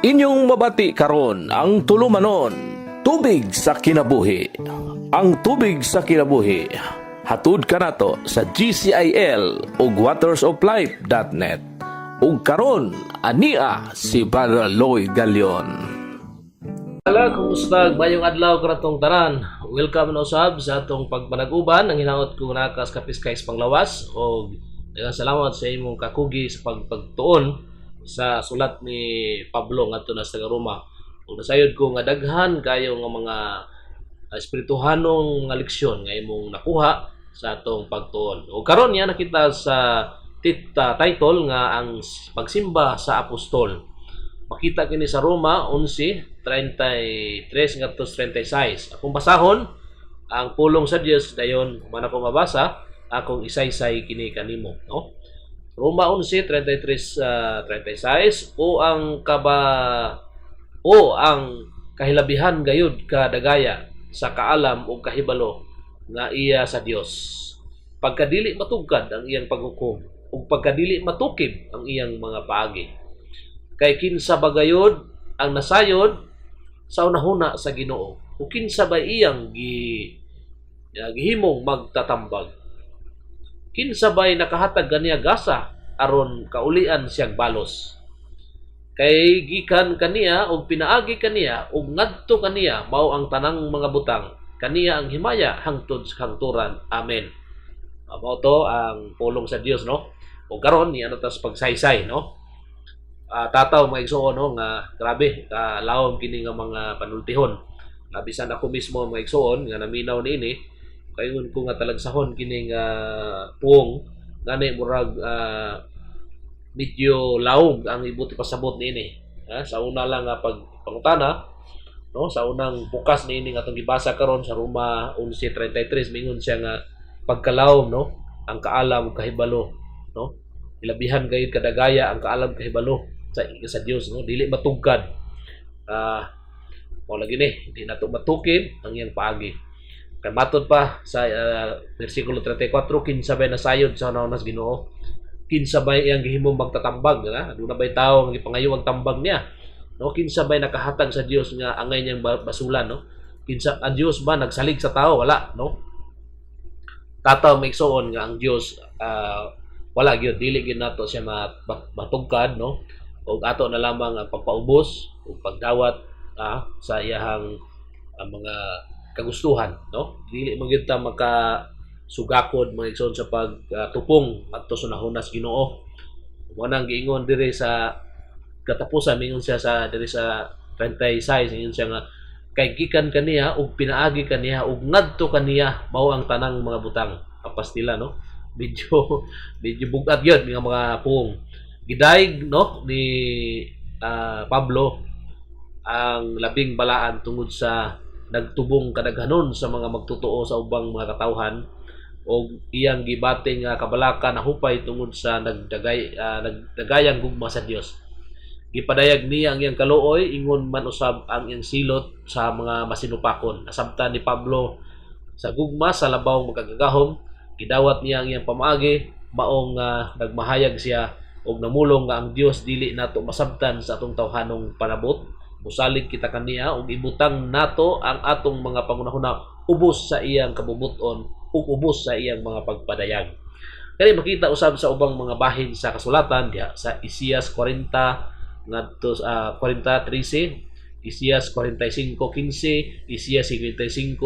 Inyong mabati karon ang tulumanon, Tubig sa Kinabuhi. Ang Tubig sa Kinabuhi, hatud kanato sa GCIL ug watersoflife.net. Ug karon ania si Brother Lloyd Galion. Hala, kumusta? Mayong adlaw kanatong tanan. Welcome na usab sa atong pagpanag-uban. Ang hinaot ko nakas kapiskay sa panglawas o daghang salamat sa imong kakugi sa pagpagtuon sa sulat ni Pablo ngadto na sa Roma. Ug nasayod ko nga daghan kayo nga mga espirituhanong nga leksyon nga imong nakuha sa atong pagtuon. Ug karon niya nakita sa title nga ang pagsimba sa apostol. Makita kini sa Roma 11:33 ngadto 36. Akong basahon ang pulong sa Dios, dayon man ako mabasa, akong isaysay kini kanimo, no? Roma 11:33 36. O ang kahilabihan gayud kadagaya sa kaalam ug kahibalo nga iya sa Dios! Pagkadili matugkad ang iyang paghukom ug pagkadili matukib ang iyang mga paagi! Kay kinsa ba gayud ang nasayod sa unahuna sa Ginoo, o kinsa ba iyang gihimong magtatambag? Kinsa bay nakahatag kaniya gasa aron kaulian siyang balos? Kay gikan kaniya ug pinaagi kaniya ug ngadto kaniya mao ang tanang mga butang. Kaniya ang himaya hangtod sa kahangturan. Amen. Mao to ang pulong sa Dios, no? Ug karon niya na tas pagsaysay, no? Tataw, mga igsoon, no, nga grabe lawom kini nga mga panultihon. Bisan ako mismo, mga igsoon, nga naminaw niini, kaingon ko nga talagsahon kini nga puong, gani murag medyo lawom ang ibuti pasabot niini. Sa una lang nga pag pangutana, no, sa unang bukas niini nga atong gibasa karon sa Roma 11:33, mingon siya nga pagkalawom, no, ang kaalam ug kahibalo, no? Ilabihan gayud kadagaya ang kaalam, kahibalo sa Dios, no? Dili matugkad. Mao lagi ni di nato matukib ang iyang paagi. Kay matod pa sa versikulo 34, kinsa bay nasayod sa hunahuna sa Ginoo? Kinsa bay iyang gihimong magtatambag? Na aduna bay tawo nga gipangayo ang tambag niya, no? Kinsa bay nakahatag sa Dios nga angay niyang basulan, no? Kinsa ang Dios ba nagsalig sa tao? Wala, no? Tataw, may igsoon, nga ang Dios wala gyud, dili gyud nato siya matugkad, no? Ug ato na lamang ang pagpaubos ug pagdawat sa iyahang mga kagustuhan, no? Dili man gyud ta maka sugakod, mga igsoon, sa pagtupong adto sa nahunas Ginoo. Mo nang giingon diri sa katapusan, mingon siya sa diri sa 36, ingon siya nga kay gikan kaniya ug pinaagi kaniya ug ngadto kaniya mao ang tanang mga butang. Apastila, no? Medyo medyo bugat gyud nga mga puong gidayeg, no, ni Pablo ang labing balaan tungod sa nagtubong kadaghanon sa mga magtotoo sa ubang mga katawhan og iyang gibati nga kabalaka na hupay tungod sa nagdagayang gugma sa Dios. Gipadayag niya ang iyang kaluoy, ingon man usab ang iyang silot sa mga masinupakon. Nasabtan ni Pablo sa gugma sa labaw makagagahom, gidawat niya ang iyang pamaagi, maong nagmahayag siya og namulong nga ang Dios dili nato masabtan sa atong tawhanong panabot. Musalig kita kaniya ug ibutang nato ang atong mga pangunahuna ubos sa iyang kabubut-on ug ubos sa iyang mga pagpadayag. Kani makita usab sa ubang mga bahin sa kasulatan diha sa Isaias 40 ngadto sa 40:13, Isaias 45:15, Isaias 55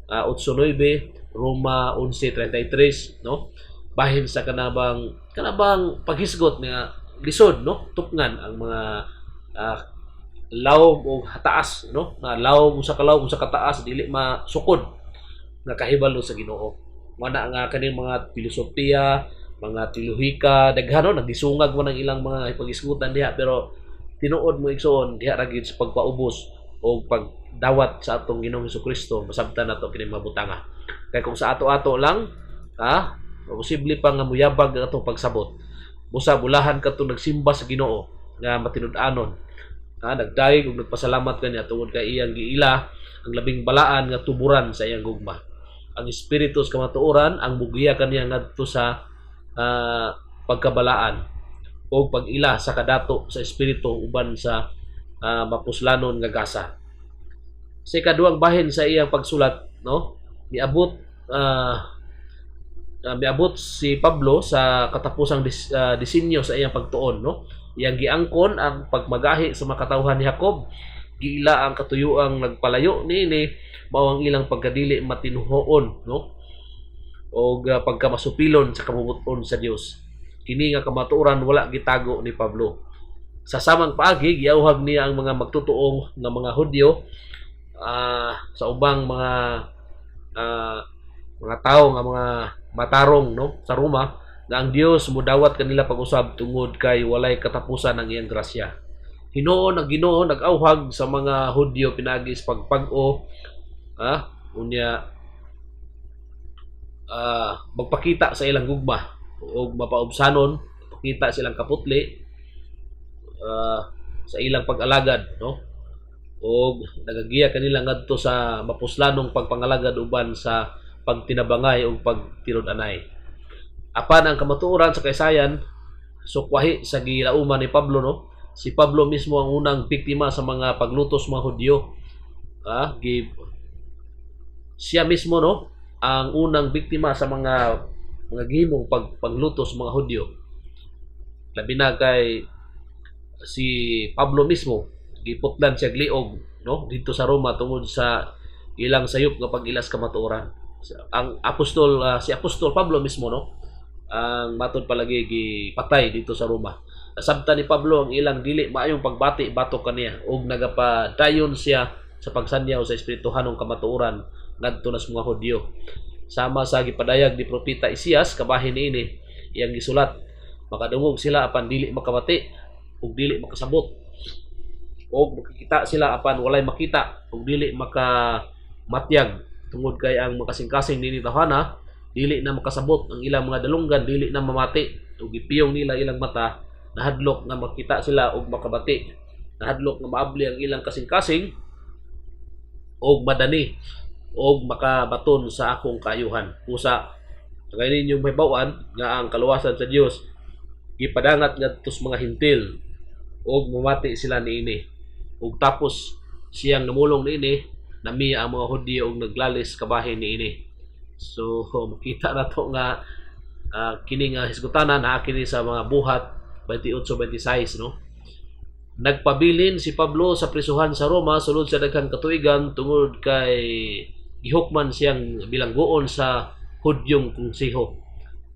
8:9, Roma 11:33, no? Bahin sa kanabang paghisgot nga lisod, no, tupngan ang mga lawom o taas, no, nga lawom usa ka lawom, usa ka taas, dili masukod nga kahibalo sa Ginoo. Mao na nga kaning mga filosofiya, mga teolohika, daghan, no, nagdisungag man ang ilang mga pag-isgutan diha, pero tinuod mo, igsoon, diha ra gyud sa pagpaubos o pagdawat sa atong Ginoong Kristo masabtan nato kini mga butanga. Kay kung sa ato-ato lang, posible pa nga muyabag ang atong pagsabot. Busa bulahan kadtong nagsimba sa Ginoo nga matinud-anon. Nagdayeg ug nagpasalamat kaniya tungod kay iyang giila ang labing balaan nga tuburan sa iyang gugma. Ang espiritu sa kamatuoran ang mugiya kaniya ngadto sa pagkabalaan o pag-ila sa kadato sa espiritu uban sa mapuslanon nga gasa. Sa ikaduhang bahin sa iyang pagsulat, no, miabot si Pablo sa katapusang disenyo sa iyang pagtuon, no. Iyang giangkon ang pagmagahi sa mga katawhan ni Jacob, giila ang katuyuang nagpalayo niini mao ang ilang pagkadili matinuhoon, no, og pagkamasupilon sa kabubut-on sa Dios. Kini nga kamatuoran wala gitago ni Pablo. Sa samang paagi, giawhag niya ang mga magtutuong nga mga Hudyo sa ubang mga tawo nga mga matarong, no, sa Roma nga ang Dios mudawat kanila pag-usab tungod kay walay katapusan ang iyang grasya. Hinuon ang Ginoo nag-awhag sa mga Hudyo pinaagi sa pagpag-o, unya magpakita sa ilang gugma ug mapaubsanon, pakita silang kaputli sa ilang pag-alagad, no, og nagagiya kanila ngadto sa mapuslanong pagpangalagad uban sa pagtinabangay ug pagtinud-anay. Apan ang kamatuoran sa kaysayan sukwahi sa gilauman ni Pablo, no. Si Pablo mismo ang unang biktima sa mga paglutos mga Hudyo. Ah, gi siya mismo, no, ang unang biktima sa mga gihimong paglutos mga Hudyo. Labi na kay si Pablo mismo giputlan siya liog, no, didto sa Roma tungod sa ilang sayop nga pag-ilas kamatuoran. Ang apostol si Apostol Pablo mismo, no, ang matod palagi gipatay didto sa Roma. Nasabtan ni Pablo ang ilang dili maayong pagbati batok kaniya ug nagapadayon siya sa pagsanyaw sa espirituhanong kamatuoran ngadto na sa mga Hudyo. Sama sa gipadayag ni Propeta Isaias kabahin niini, iyang gisulat: "Makadungog sila apan dili makabati ug dili makasabot, ug makakita sila apan walay makita ug dili makamatyag, tungod kay ang makasingkasing nini tawhana dili na makasabot, ang ilang mga dalunggan dili na mamati, ug gipiyong nila ilang mata, nahadlok nga makita sila ug makabati, nahadlok nga maabli ang ilang kasing-kasing ug madani og makabaton sa akong kaayuhan." Usa kay ninyong mahibaw-an nga ang kaluwasan sa Dios gipadangat ngadto sa mga Hentil ug mamati sila niini. Ug tapos siyang namulong niini, namiya ang mga Hudyo ug naglalis kabahin niini. So makita na to nga kini nga hisgutanan naa kini sa mga Buhat 28-26, no. Nagpabilin si Pablo sa prisuhan sa Roma sulod sa daghang katuigan tungod kay gihukman siyang bilanggoon sa Hudyong konseho.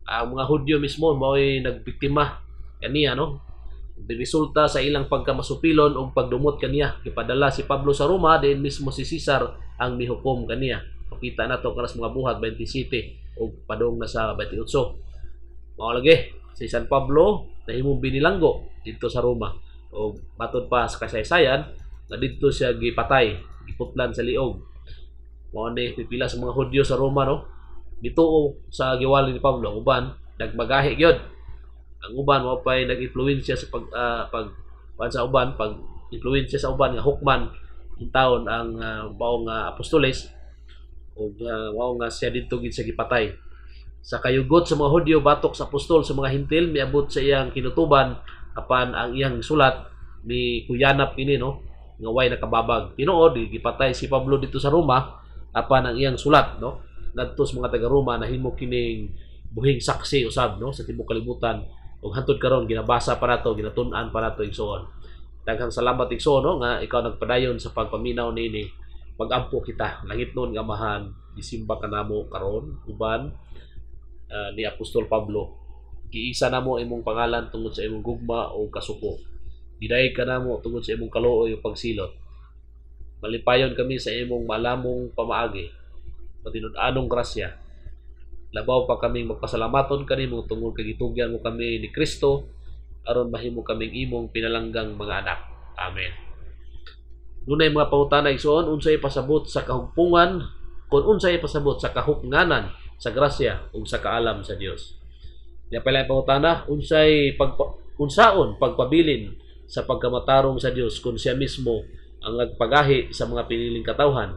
Ang mga Hudyo mismo mao'y nagbiktima kaniya, no. Resulta sa ilang pagkamasupilon ug pagdumot kaniya, gipadala si Pablo sa Roma diin mismo si Cesar ang mihukom kaniya. Makita nato karas mga Buhat 27 ug padung na sa 28. Mao lagi si San Pablo nahimong binilanggo didto sa Roma ug matod pa sa kasaysayan nga didto siya gipatay, giputlan sa liog. Mao ni pipila sa mga Hudyo sa Roma, no, gituo sa giwali ni Pablo. Ang uban nagmagahi gyud. Ang uban mao pay nag-influensya sa pag pag kuan sa uban, pag influensya sa uban nga hukman intawon ang maong apostoles ug mao nga siya didto gid siya gipatay. Sa kayugot sa mga Hudyo batok sa apostol sa mga Hentil, miabot sa iyang kinutuban, apan ang iyang sulat ni kuyanap kini, no, nga way nakababag. Tinuod gipatay si Pablo didto sa Roma, apan ang iyang sulat, no, ngadto sa mga taga Roma nahimo kining buhing saksi usab, no, sa tibuok kalibutan ug hantod karon ginabasa pa nato, ginatun-an pa nato, igsoon. Daghang salamat, igsoon, no, nga ikaw nagpadayon sa pagpaminaw niini. Magampo kita. Langitnon nga Amahan, gisimba ka namo karon uban ni Apostol Pablo. Giisa namo imong pangalan tungod sa imong gugma o kasuko. Gidayeg ka namo tungod sa imong kaluoy ug pagsilot. Malipayon kami sa imong maalamong pamaagi, matinud-anong grasya. Labaw pa kaming magpasalamaton kanimo tungod kay gitugyan mo kami ni Kristo aron mahimo kaming imong pinalanggang mga anak. Amen. Dunay mga pangutana, igsoon: unsay pasabot sa kahugpungan kung unsay pasabot sa kahupnganan sa grasya ug sa kaalam sa Dios? Nya pala pangutana, unsay unsaon pagpabilin sa pagkamatarong sa Dios kung siya mismo ang nagpagahi sa mga piniling katawhan?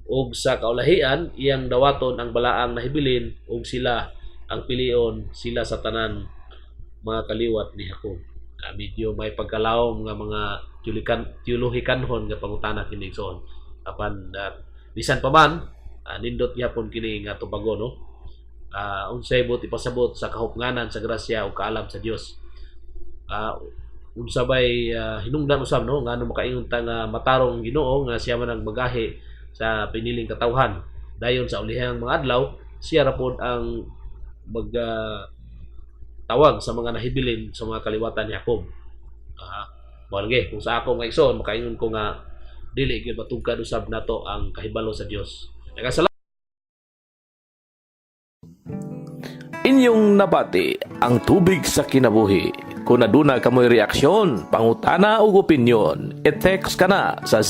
Ug sa kaulahian, iyang dawaton ang balaang nahibilin ug sila ang pilion sila sa tanan mga kaliwat ni Jacob. Medyo may pagkalawom nga mga teolohikanhon nga pangutana kini, igsoon. Apan bisan pa man, nindot gyapon kini nga tubago, no? Unsay buot ipasabot sa kahupnganan sa grasya o kaalam sa Dios? Unsa bay hinungdan usab, no, ngano makaingon ta nga matarong ang Ginoo nga siya man ang magahi sa piniling katawhan, dayon sa ulihang mga adlaw siya ra pod ang mag tawag sa mga nahibilin sa mga kaliwatan ni Jacob? Mao lagi kung sa ako nga, igsoon, makaingon ko nga dili gyud matugkad usab nato ang kahibalo sa Dios. Nagasalam. Inyong nabati ang Tubig sa Kinabuhi. Kung aduna kamoy reaksyon, pangutana ug opinyon, i-text ka na sa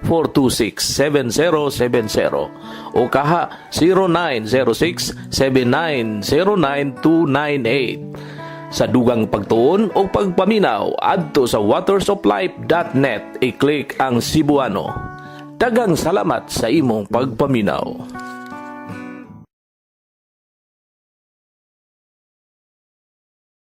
0908-426-7070 o kaha 0906-7909298. Sa dugang pagtuon o pagpaminaw, adto sa watersoflife.net, i-click ang Cebuano. Daghang salamat sa imong pagpaminaw.